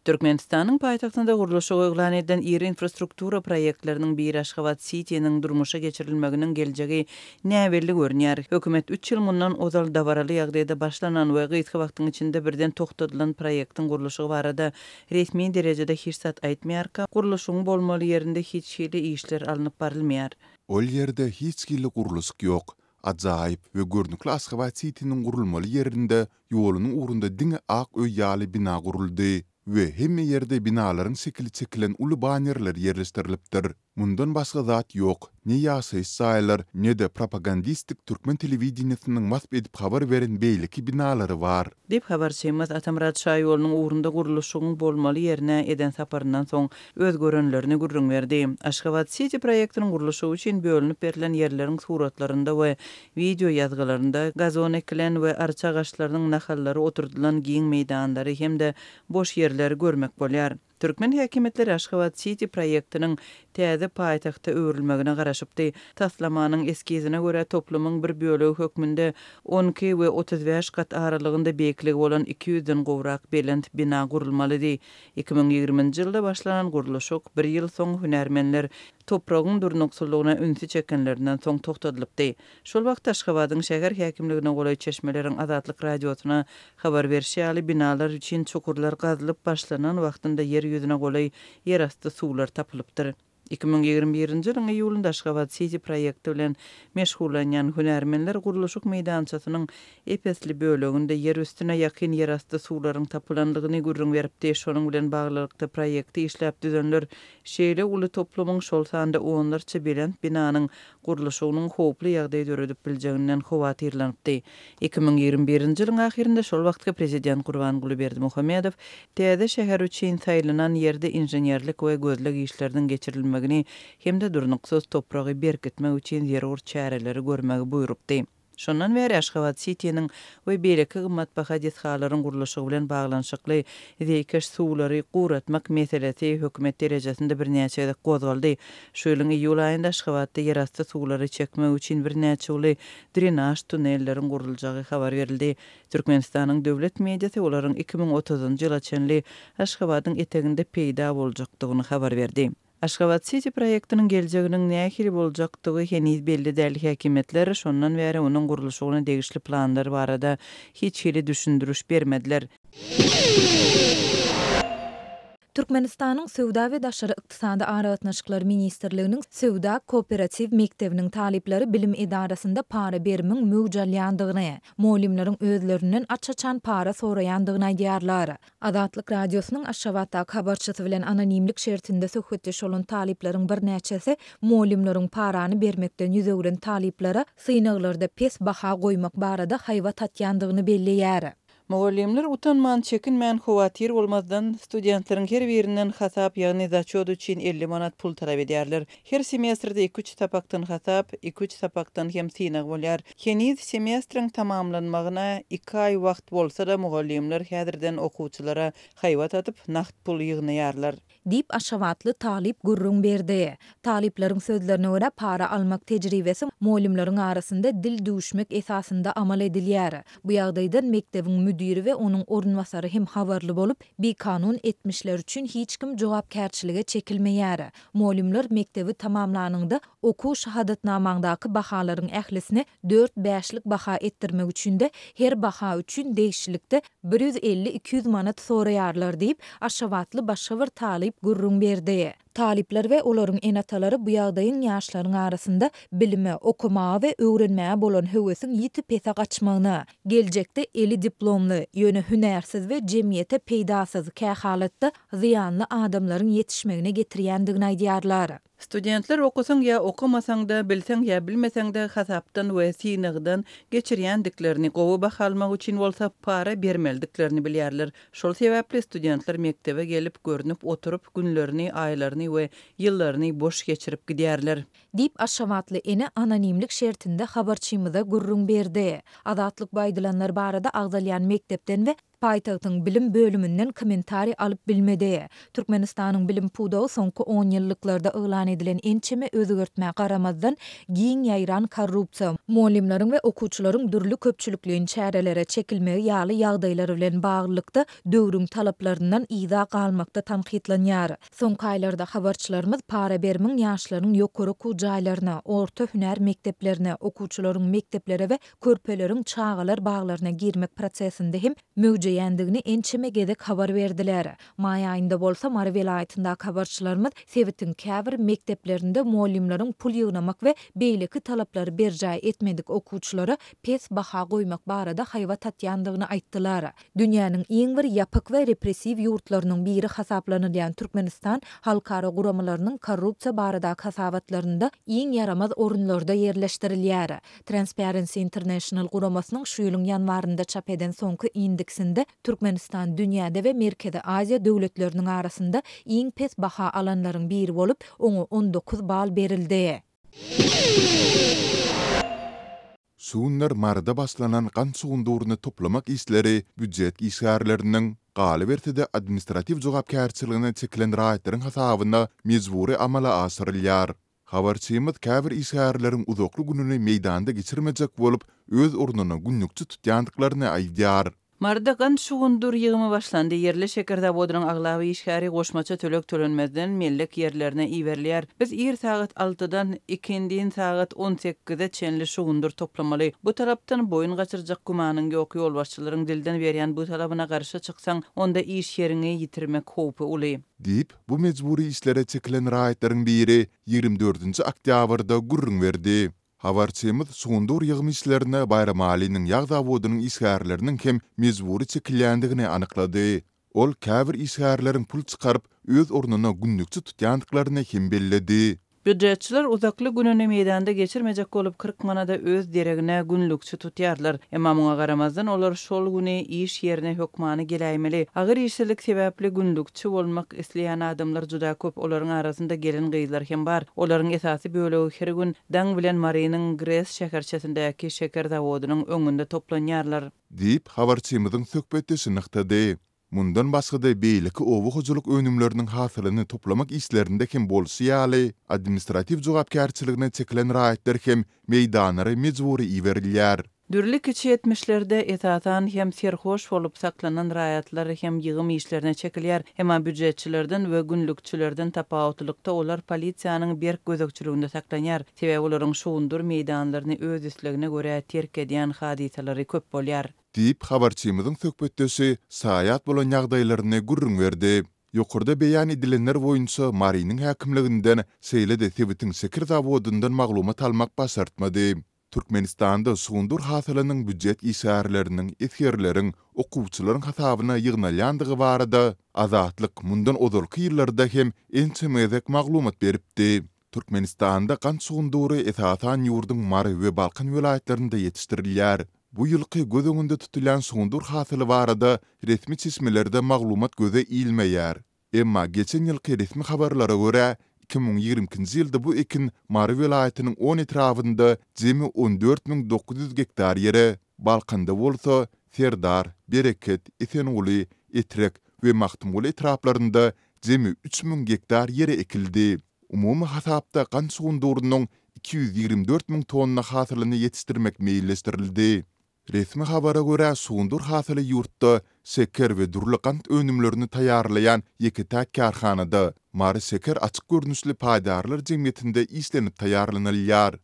Türkmenistanyň paýtagtynda gurluşygy yglan edilen iri infrastruktura proýektleriniň biri Aşgabat Sitiniň durmuşa geçirilmeginiň geljegi näbelli görünýär. Hökümet üç ýyl mundan ozal dabaraly ýagdaýda başlanan we gysga wagtyň içinde birden togtadylan proýektiň gurluşygy barada resmi derejede hiç zat aýtmaýarka, gurluşygyň bolmaly ýerinde hiç hili işler alnyp barylmaýar. Ol ýerde hiç hili gurluşyk ýok. Ajaýyp we görnükli Aşgabat Sitiniň gurulmaly ýerinde ýolunyň ugrunda diňe ak öý ýaly bina guruldy we hemme ýerde binalaryň şekili çekilen uly banerler ýerleşdirilipdir. Mundan başga zat ýok, ne ýaşaýyş jaýlar, ne-de propagandistik türkmen telewideniýesiniň wasp edip habar beren beýleki binalary bar. Diýip, habarçymyz Atamyrat şaýolunyň ugrunda gurluşygyň bolmaly ýerine eden saparyndan soň öz görenlerini gürrüň berdi. Aşgabat Siti proýektiniň gurluşygy üçin bölünip berlen ýerleriň suratlarynda we wideo ýazgylarynda gazon ekilen we arça agaçlarynyň nahallary oturdylan giň meýdanlary hem-de boş ýerleri görmek bolýar. Türkmen häkimiýetleri Aşgabat Siti proýektiniň täze paýtagta öwrülmegine garaşypdy. Taslamanyň eskizine görä, toplumyň bir bölegi hökmünde 12 we 35 gat aralygynda beýikligi bolan iki ýüzden gowrak belent bina gurulmalydy. 2020-nji ýylda başlanan gurluşyk bir ýyl soň hünärmenler topragyň durnuksyzlygyna ünsi çekenlerinden soň togtadylypdy. Şol wagt Aşgabadyň şäher häkimligine golaý çeşmeleriň Azatlyk Radiosyna habar berşi ýaly, binalar üçin çukurlar gazylyp başlanan wagtynda ýer ýüzüne golaý ýerasty suwlar tapylypdyr. 2021-nji ýylyň iýulynda Aşgabat Siti proýekti bilen meşgullanýan hünärmenler gurluşyk meýdançasynyň ep-esli böleginde ýer üstüne ýakyn ýerasty suwlaryň tapylandygyny gürrüň beripdi. Şonuň bilen baglylykda, proýekti işläp düzenler şeýle uly toplumyň, şol sanda onlarça belent binanyň gurluşygynyň howply ýagdaý döredip biljeginden howatyrlanypdy. 2021-nji ýylyň ahyrynda şol wagtky prezident Gurbanguly Berdimuhamedow täze şäher üçin saýlanan ýerde inženerlik we gözleg işleriniň geçirilmegini hem-de durnuksyz topragy berkitmek üçin zerur çäreleri görmegi buýrupdy. Şondan bäri Aşgabat Sitiniň we beýleki gymmatbaha desgalaryň gurluşygy bilen baglanyşykly zeýkeş suwlary guratmak meselesi hökümet derejesinde birnäçe gezek gozgaldy. Şu ýylyň iýul aýynda Aşgabatda ýerasty suwlary çekmek üçin birnäçe uly drenaž tunelleriň guruljagy habar berildi. Türkmenistanyň döwlet mediasy olaryň 2030-njy ýyla çenli Aşgabadyň eteginde peýda boljakdygyny habar berdi. Aşgabat Siti proýektiniň geljeginiň nähili boljakdygy heniz belli däl, häkimiýetler şondan bäri onuň gurluşygyna degişli planlar barada hiç hili düşündiriş bermediler. Türkmenistanyň Söwda we daşary ykdysady aragatnaşyklar ministrliginiň Söwda kooperatiw mekdebiniň talyplary bilim edarasynda para berimiň möwç alýandygyny, mugallymlaryň özlerinden aç-açan para soraýandygyny aýdýarlar. Azatlyk Radiosynyň Aşgabatdaky habarçysy bilen anonimlik şertinde söhbetdeş bolan talyplaryň birnäçesi mugallymlaryň parany bermekden ýüz öwren talyplara synaglarda pes baha goýmak barada haýbat atýandygyny belleýär. Mugallymlar utanman, çekinmän, howatyr bolmazdan, studentleriň her birinden hasap, ýagny zaçýot üçin 50 manat pul talap edýärler. Her semestrde iki-üç sapakdan hasap, iki-üç sapakdan hem synag bolýar. Heniz semestriň tamamlanmagyna iki aý wagt bolsa-da, mugallymlar häzirden okuwçylara haýbat atyp, nagt pul ýygnaýarlar. Diýip, aşgabatly talyp gürrüň berdi. Talyplaryň sözlerine görä, para almak tejribesi mugallymlaryň arasynda dil düwüşmek esasynda amal edilýär. Bu ýagdaýdan mekdebiň müdiri we onuň orunbasary hem habarly bolup, bikanun etmişler üçin hiç kim jogapkärçilige çekilmeýär. Mugallymlar mekdebi tamamlanyňda okuw şahadatnamaňdaky bahalaryň ählisini dört-bäşlik baha etdirmek üçin-de her baha üçin degişlilikde bir ýüz elli-iki ýüz manat soraýarlar diýip, aşgabatly başga bir talyp gürrüň berdi. Talyplar we olaryň ene-atalary bu ýagdaýyň ýaşlaryň arasynda bilime, okamaga we öwrenmäge bolan höwesiň ýiti pese gaçmagyna, geljekde eli diplomly, ýöne hünärsiz we jemgyýete peýdasyz, kähalatda zyýanly adamlaryň ýetişmegine getirýändigini aýdýarlar. Studentler okasaň ýa okamasaň-da, bilseň ýa bilmeseň-de hasapdan we synagdan geçirýändiklerini, gowy baha almak üçin bolsa para bermelidiklerini bilýärler. Şol sebäpli studentler mekdebe gelip, görnüp oturyp, günlerini, aýlaryny we ýyllaryny boş geçirip gidýärler. Diýip, aşgabatly ene anonimlik şertinde habarçymyza gürrüň berdi. Azatlyk bu aýdylanlar barada agzalýan mekdepden we. Paýtagtyň bilim bölüminden kommentariý alyp bilmedi. Türkmenistanyň bilim pudagy soňky onýyllyklarda yglan edilen ençeme özgertmä garamazdan, giň ýaýran korrupsiýa, mugallymlaryň we okuwçylaryň dürli köpçülikleýin çärelere çekilmegi ýaly ýagdaýlar bilen baglylykda döwrüň talaplaryndan yza galmakda tankytlanýar. Soňky aýlarda habarçylarymyz para-berimiň ýaşlaryň ýokary okuw jaýlaryna, orta hünär mekdeplerine, okuwçylaryň mekdeplere we körpeleriň çagalar baglaryna girmek prosesinde hem möwjeýändigini ençeme gezek habar berdiler. Maý aýynda bolsa Mary welaýatyndaky habarçylarymyz sebitiň käbir mekdeplerinde mugallymlaryň pul ýygnamak we beýleki talaplary berjaý etmedik okuwçylara pes baha goýmak barada haýbat atýandygyny aýtdylar. Dünýäniň iň bir ýapyk we repressiw ýurtlarynyň biri hasaplanylýan Türkmenistan halkara guramalarynyň korrupsiýa baradaky hasabatlarynda iň ýaramaz orunlarda ýerleşdirilýär. Transparency International guramasynyň şu ýylyň ýanwarynda çap eden soňky indeksinde Türkmenistan dünýäde we Merkezi Aziýa döwletleriniň arasynda iň pes baha alanlaryň biri bolup, oňa 19 bal berildi. Şu günler Maryda başlanan gant şugundyryny toplamak işleri býujet işgärleriniň, galyberse-de administratiw jogapkärçiligine çekilen raýatlaryň hasabyna mejbury amala aşyrylýar. Habarçymyz käbir işgärleriň uzakly gününi meýdanda geçirmejek bolup, öz ornuna günlükçi tutýandyklaryny aýdýar. Maryda gant şugundyr ýygymy başlandy. Ýerli şeker zawodynyň aglaba işgäri goşmaça töleg tölenmezden mellek ýerlerine iberilýär. Biz ir sagat altydan ikindin sagat on sekize çenli şugundyr toplamaly. Bu talapdan boýun gaçyrjak gümanyň ýok. Ýolbaşçylaryň dilden berýän bu talabyna garşy çyksaň, onda iş ýeriňi ýitirmek howpy uly. Diýip, bu mejbury işlere çekilen raýatlaryň biri 24 nji oktýabrda gürrüň berdi. Habarçymyz şugundyr ýygym işlerine Baýramalynyň ýag zawodynyň işgärleriniň hem mejbury çekilýändigini anyklady. Ol käbir işgärleriň pul çykaryp, öz ornuna günlükçi tutýandyklaryny hem belledi. Býujetçiler uzakly gününi meýdanda geçirmejek bolup, 40 manada öz deregine günlükçi tutýarlar. Emma muňa garamazdan, olar şol güni iş ýerine hökmany geläýmeli. Agyr işsizlik sebäpli günlükçi bolmak isleýän adamlar juda köp, olaryň arasynda gelin-gyzlar hem bar. Olaryň esasy bölegi her gün daň bilen Marynyň GRES şäherçesindäki şeker zawodynyň öňünde toplanýarlar. Diýip, habarçymyzyň söhbetdeşi nygtady. Mundan başga-da beýleki oba hojalyk önümleriniň hasylyny toplamak işlerinde hem bolşy ýaly, administratiw jogapkärçiligine çekilen raýatlar hem meýdanlara mejbury iberilýär. Dürli kiçi etmişlerde, esasan hem, serhoş bolup saklanan raýatlar hem ýygym işlerine çekilýär. Emma býujetçilerden we günlükçilerden tapawutlylykda olar polisiýanyň berk gözegçiliginde saklanýar. Sebäbi olaryň şugundyr meýdanlaryny öz islegine görä terk edýän hadysalary köp bolýar. Diýip, habarçymyzyň söhbetdeşi şaýat bolan ýagdaýlaryny gürrüň berdi. Ýokarda beýan edilenler boýunça Marynyň häkimliginden, şeýle-de sebitiň şeker zawodyndan maglumat almak başartmady. Türkmenistanda şugundyr hasylynyň býujet işgärleriniň, esgerleriň, okuwçylaryň hasabyna ýygnalýandygy barada Azatlyk mundan ozalky ýyllarda hem ençeme gezek maglumat beripdi. Türkmenistanda gant şugundyry esasan ýurduň Mary we Balkan welaýatlarynda ýetişdirilýär. Bu ýylky göz öňünde tutulýan şugundyr hasyly barada resmi çeşmelerde maglumat göze ilmeýär. Emma geçen ýylky resmi habarlara görä, 2022-nji ýylda bu ekin Mary welaýatynyň on etrabynda jemi 14 900 gektar ýere, Balkanda bolsa Serdar, Bereket, Esenguly, Etrek we Magtymguly etraplarynda jemi 3000 gektar ýere ekildi. Umumy hasapda gant şugundyrynyň 224 müň tonna hasylyny ýetişdirmek meýilleşdirildi. Resmi habara görä, şugundyr hasyly ýurtda şeker we dürli gant önümlerini taýýarlaýan ýeke-täk kärhanada, Mary şeker açyk görnüşli paýdarlar jemgyýetinde işlenip taýýarlanylýar.